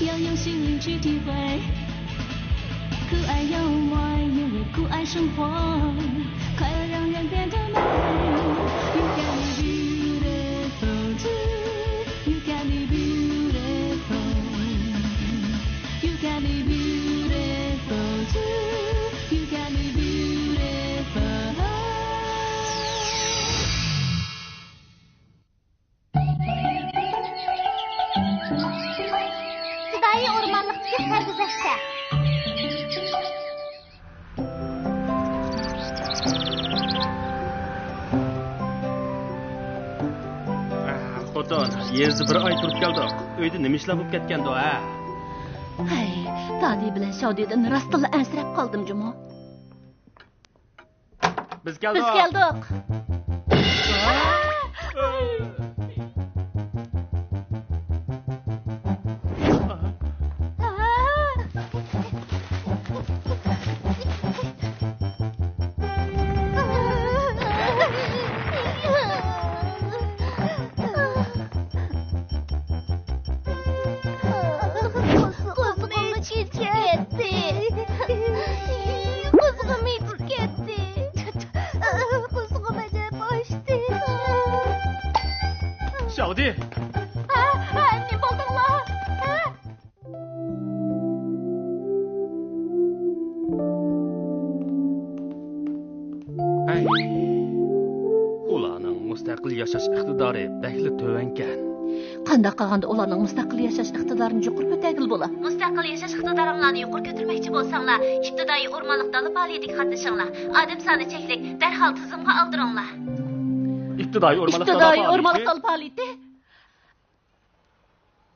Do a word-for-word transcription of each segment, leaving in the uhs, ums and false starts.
要用心灵去体会，酷爱幽默，因为酷爱生活，快乐让人变得美。You got me beautiful too, you got me beautiful, you got me beautiful too, you got me beautiful. ئىپتىدائىي ئورمانلىقتىكى سەرگۈزەشتە. خوتۇن، يېزىدا بىر ئاي تۇرۇپ كەلدۇق. ئۆيدە نېمە ئىشلار بولۇپ كەتكەندۇ، ھە؟ ھەي، دادى بىلەن شاۋدىدىن راستتىنلا ئەنسىرەپ قالدىم جۇمۇ. بىز كەلدۇق. بىز كەلدۇق. قورسىقىم ئېچىپ كەتتى. قورسىقىم ئېچىپ كەتتى. قورسىقىم ئەجەب ئاچتى. شاۋدى! ھە، ھە، نېمە بولدۇڭلار؟ ھە؟ ھەي. ئۇلارنىڭ مۇستەقىل ياشاش ئىقتىدارى بەكلا تۆۋەنكەن. قانداق قىلغاندا ئۇلارنىڭ مۇستەقىل ياشاش ئىقتىدارىنى يۇقىرى كۆتەرگىلى بولا؟ مۇستەقىل ياشاش ئىقتىدارىڭلارنى يۇقىرى كۆتۈرمەكچى بولساڭلار، ئىپتىدائىي ئورمانلىق دالا پائالىيىتىگە قاتنىشىڭلار. ئادەم سانى چەكلىك، دەرھال تىزىمغا ئالدۇرۇڭلار. ئىپتىدائىي ئورمانلىق دالا پائالىيىتى؟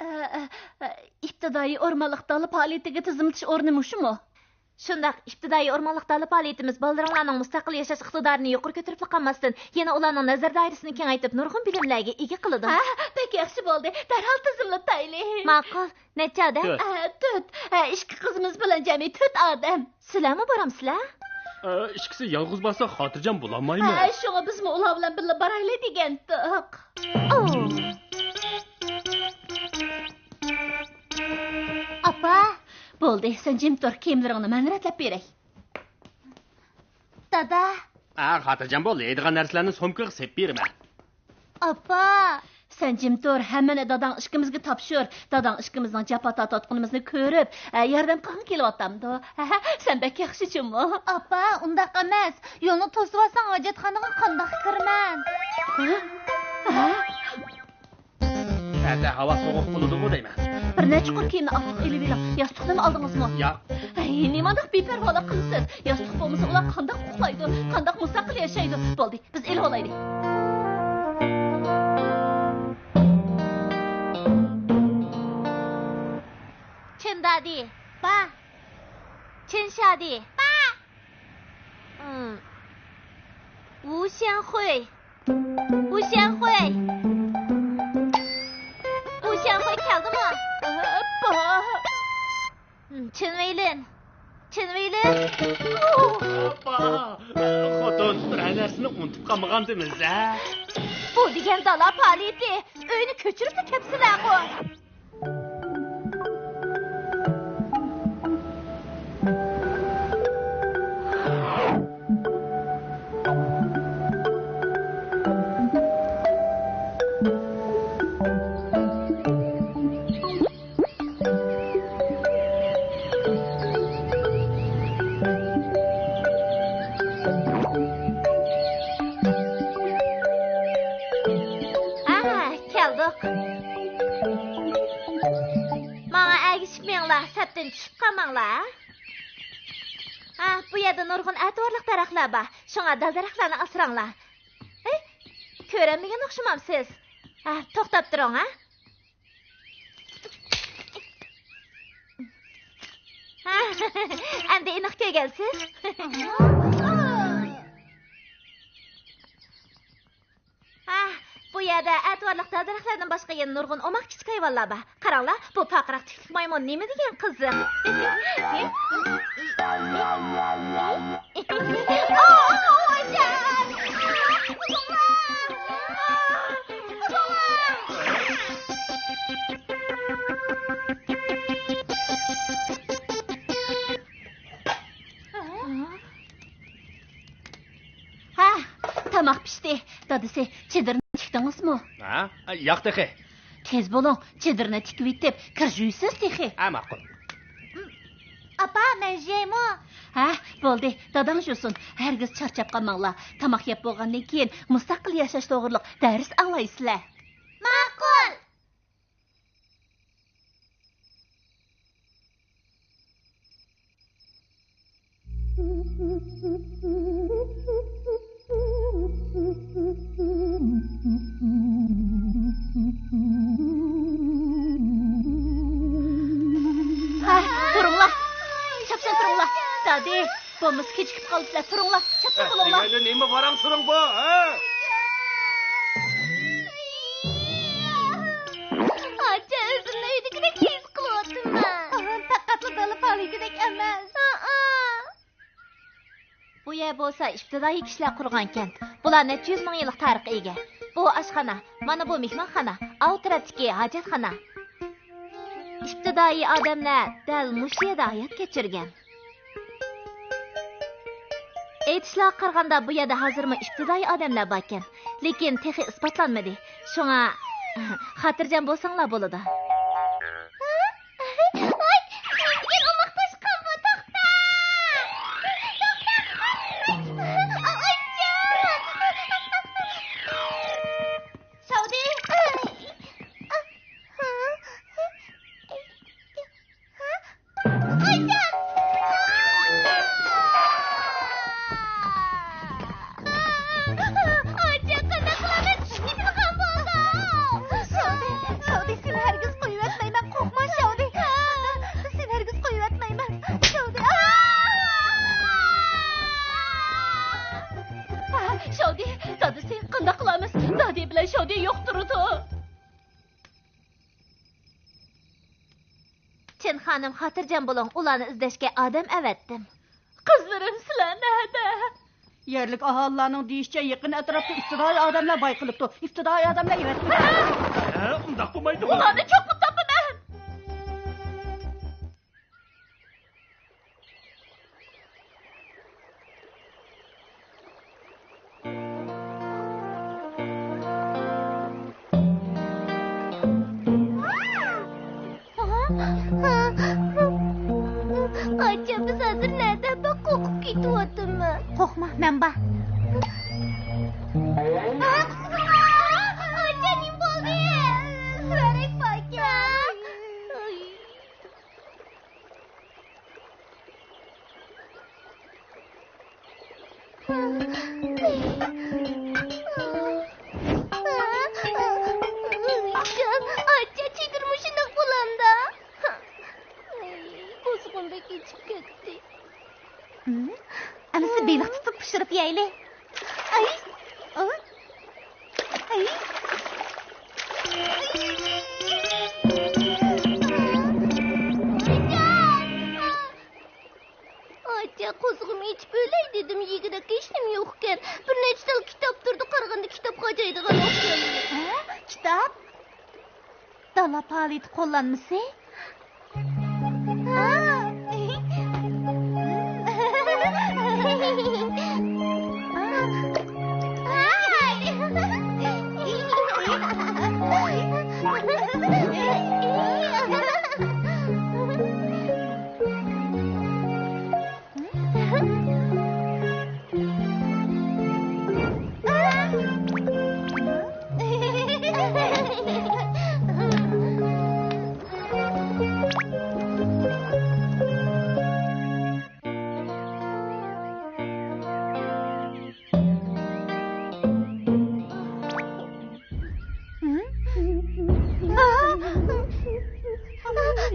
ئە، ئە، ئە، ئىپتىدائىي ئورمانلىق دالا پائالىيىتىگە تىزىملىتىش ئورنى مۇشۇمۇ؟ شۇنداق، ئىپتىدائىي ئورمانلىق دالا پائالىيىتىمىز بالىلىرىڭلارنىڭ مۇستەقىل ياشاش ئىقتىدارىنى يۇقىرى كۆتۈرۈپلا قالماستىن، يەنە ئۇلارنىڭ نەزەر دائىرىسىنى كېڭەيتىپ، نۇرغۇن بىلىملەرگە ئىگە قىلىدۇ. ھە، بەك ياخشى بولدى. دەرھال تىزىملىتايلى. ماقۇل. نەچچە ئادەم؟ تۆت. ئە، تۆت. ئە، ئىككى قىزىمىز بىلەن جەمئىي تۆت ئادەم. سىلەرمۇ بارامسىلەر؟ ئە، ئىككىسى يالغۇز بارسا خاتىرجەم بولالمايمۇ؟ ھە، شۇڭا بىزمۇ ئۇلار بىلەن بىللە بارايلى دېگەنتۇق. ئو. ئاپا! بولدى، سەن جىم تۇر، كىيىملىرىڭنى مەن رەتلەپ بېرەي. دادا! ئە، خاتىرجەم بول، يەيدىغان نەرسىلەرنى سومكىغا سېلىپ بېرىمەن. ئاپا! سەن جىم تۇر، ھەممىنى داداڭ ئىككىمىزگە تاپشۇر. داداڭ ئىككىمىزنىڭ جاپا تارتىۋاتقىنىمىزنى كۆرۈپ، ئە، ياردەم قىلغىڭ كېلىۋاتامدۇ؟ سەن بەك ياخشى جۇمۇ. ئاپا، ئۇنداق ئەمەس. يولنى توسۇۋالساڭ، ھاجەتخانىغا قانداق كىرىمەن؟ ھە؟ ھە؟ ئەتە ھاۋا سوغۇق بولىدىغۇ دەيمەن. بىر نەچچە قۇر كىيىمنى ئارتۇق ئېلىۋېلىڭ. ياستۇقنىمۇ ئالدىڭىزمۇ؟ ياق. ھەي، نېمانداق بىپەرۋالىق قىلىسىز؟ ياستۇق بولمىسا، ئۇلار قانداق ئۇخلايدۇ؟ قانداق مۇستەقىل ياشايدۇ؟ بولدى، بىز ئېلىۋالايلى. چىن دادى. با. چىن شادى. با. ۋۇ شياڭخۇي. ۋۇ شياڭخۇي. ۋۇ شياڭخۇي كەلدىمۇ؟ ئاپا. چىن ۋېيلىن. چىن ۋېيلىن. ئاپا. خوتۇن، بىرەر نەرسىنى ئۇنتۇپ قالمىغاندىمىز، ھە؟ بۇ دېگەن دالا پائالىيىتى. ئۆينى كۆچۈرۈپلا كەپسىلەرغۇ. ئاھ، كەلدۇق. ماڭا ئەگىشىپ مېڭىڭلار، سەپتىن چۈشۈپ قالماڭلار. ھە، بۇ يەردە نۇرغۇن ئەتىۋارلىق دەرەخلەر بار، شۇڭا دال-دەرەخلەرنى ئاسراڭلار. ھەي، كۆرەلمىگەن ئوخشىمامسىز؟ ھە، توختاپ تۇرۇڭ، ھە. ھە، ئەمدى ئېنىق كۆرگەنسىز. ھە، بۇ يەردە ئەتىۋارلىق دال-دەرەخلەردىن باشقا يەنە نۇرغۇن ئوماق كىچىك ھايۋانلار بار. قاراڭلار، بۇ پارقىراق تۈكلۈك مايمۇن نېمە دېگەن قىزىق. تاماق پىشتى. دادىسى، چېدىرنى تىكتىڭىزمۇ؟ ھە؟ ياق تېخى. تېز بولۇڭ، چېدىرنى تىكىۋېتىپ، كىر جۇيىسىز تېخى. ھە، ماقۇل. ئاپا، مەن جۇيايمۇ؟ ھە، بولدى، داداڭ جۇسۇن. ھەرگىز چارچاپ قالماڭلار. تاماق يەپ بولغاندىن كېيىن مۇستەقىل ياشاش توغرۇلۇق دەرس ئاڭلايسىلەر. ماقۇل. ھە، تۇرۇڭلار. چاپسان تۇرۇڭلار. دادى، بولمىسا كېچىكىپ قالىسىلەر. تۇرۇڭلار. چاپسان بولۇڭلار. دېگەننى نېمە باراڭ تۇرۇڭ بۇ، ھە؟ ئاچا، ئۆزۈمنى ئۆيدىكىدەك ھېس قىلىۋاتىمەن. پەقەتلا دالا پائالىيىتىدەك ئەمەس. بۇ يەر بولسا ئىپتىدائىي كىشىلەر قۇرغان كەنت. بۇلار نەچچە يۈز مىڭ يىللىق تارىخقا ئىگە. بۇ ئاشخانا، مانا بۇ مېھمانخانا، ئاۋۇ تەرەپتىكى ھاجەتخانا. ئىپتىدائىي ئادەملەر دەل مۇشۇ يەردە ھايات كەچۈرگەن. ئېيتىشلارغا قارىغاندا، بۇ يەردە ھازىرمۇ ئىپتىدائىي ئادەملەر باركەن. لېكىن تېخى ئىسپاتلانمىدى. شۇڭا، خاتىرجەم بولساڭلار بولىدۇ. ۋاي، نېمە دېگەن ئوماق تاشقان بۇ، توختا! توختا! ئاچا! شاۋدى! ئاچا! ئاچا، قانداق قىلىمىز؟ چۈشۈپ كېتىدىغان بولدۇق. شاۋدى، شاۋدى، سېنى ھەرگىز قويۇۋەتمەيمەن. قورقما، شاۋدى. سېنى ھەرگىز قويۇۋەتمەيمەن. شاۋدى. شاۋدى، دادىسى، قانداق قىلىمىز؟ دادى بىلەن شاۋدى يوق تۇرىدۇ. چىن خانىم، خاتىرجەم بولۇڭ، ئۇلارنى ئىزدەشكە ئادەم ئەۋەتتىم. قىزلىرىم، سىلەر نەدە؟ يەرلىك ئاھالىلەرنىڭ دېيىشىچە، يېقىن ئەتراپتا ئىپتىدائىي ئادەملەر بايقىلىپتۇ. ئىپتىدائىي ئادەملەر ئەۋەتتىم. ھە، ئۇنداق بولمايدۇ. ئۇلارنى چوقۇم تاپىمەن. ئاچا، بىز ھازىر نەدە؟ بەك قورقۇپ كېتىۋاتىمەن. قورقما، مەن بار. ئاچا، نېمە بولدى؟ سۈرەك باركەن. جان، ئاچا، چېدىر مۇشۇنداق بولامدا؟ قورسىقىم بەك ئېچىپ كەتتى. ئەمىسە بېلىق تۇتۇپ پىشۇرۇپ يەيلى. ئاي. ئاي. ئاچا، قورسىقىم ئېچىپ ئۆلەي دېدىم، يېگۈدەك ھېچنېمە يوقكەن. بىر نەچچە تال كىتاب تۇرىدۇ، قارىغاندا كىتابقا ئاچايدىغان ئوخشايدۇ. ھە؟ كىتاب؟ دالا پائالىيىتى قوللانمىسى؟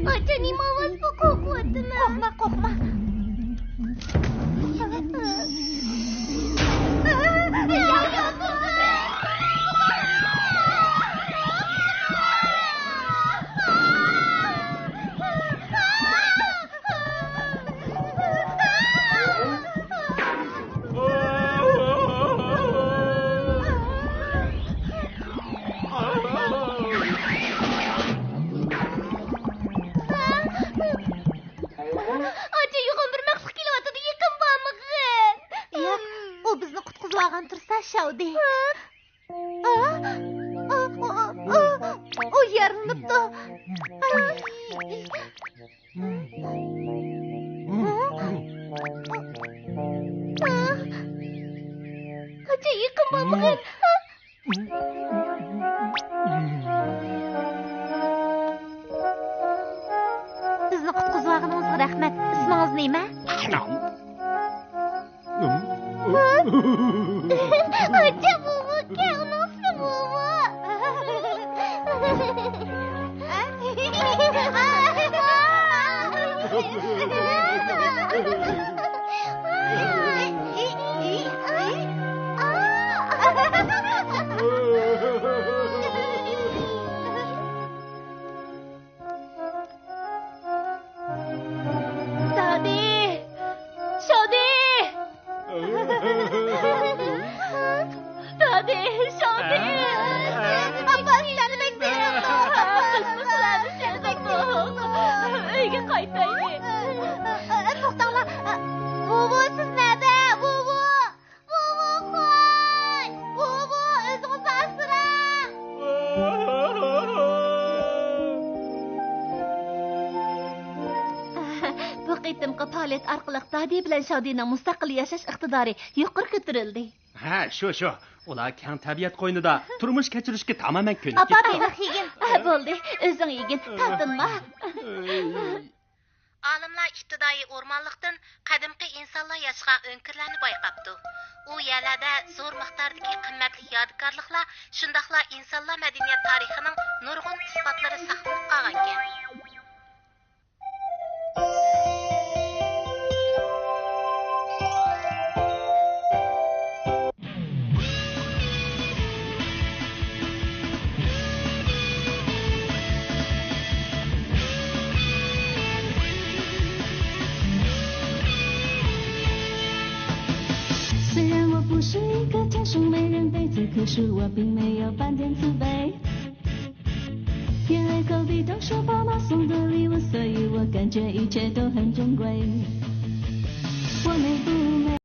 ئاچا، نېمە ئاۋاز بۇ؟ قورقۇۋاتىمەن. قورقما، قورقما. ئاچا، يوغان بىر مەخلۇق كېلىۋاتىدۇ، يېقىن بار. شاۋدى. ئا، ئا، ئا، ئا، ئۇ يارىلىنىپتۇ. قانچە يېقىن بولمىغىن. بىزنى قۇتقۇزۇۋالغىنىڭىزغا رەھمەت. ئىسمىڭىز نېمە؟ ئاچا بوۋا، كەڭنۇسى بوۋا. دادى! شودى! دادى، شودى! ئاپا، سەن بەك سېغىندۇق. قىزمۇ سىلەرنى سېغىندۇق. ئۆيگە قايتايلى. توختاڭلار. ۋوۋو، سىز نەدە؟ ۋوۋو! ۋوۋوخوي! ۋوۋو، ئۆزىڭىزنى ئاسراڭ! بۇ قېتىمقى پائالىيەت ئارقىلىق دادى بىلەن شادىنىڭ مۇستەقىل ياشاش ئىقتىدارى يۇقىرى كۆتۈرۈلدى. ھە، شۇ، شۇ. ئۇلار كەڭ تەبىئەت قوينىدا تۇرمۇش كەچۈرۈشكە تامامەن كۆنۈككەن. ئاپا، بېلىق يېگىن. ھە، بولدى، ئۆزۈڭ يېگىن، تارتىنما. ئۆي. ئالىملار ئىپتىدائىي ئورمانلىقتىن قەدىمكى ئىنسانلار ياشىغان ئۆڭكۈرلەرنى بايقاپتۇ. ئۇ يەرلەردە زور مىقداردىكى قىممەتلىك يادىكارلىقلار، شۇنداقلا ئىنسانلار مەدەنىيەت تارىخىنىڭ نۇرغۇن ئىسپاتلىرى ساقلىنىپ قالغانىكەن. 虽然我不是一个天生美人胚子，可是我并没有半点自卑。因为隔壁都是爸妈送的礼物，所以我感觉一切都很珍贵。我美不美？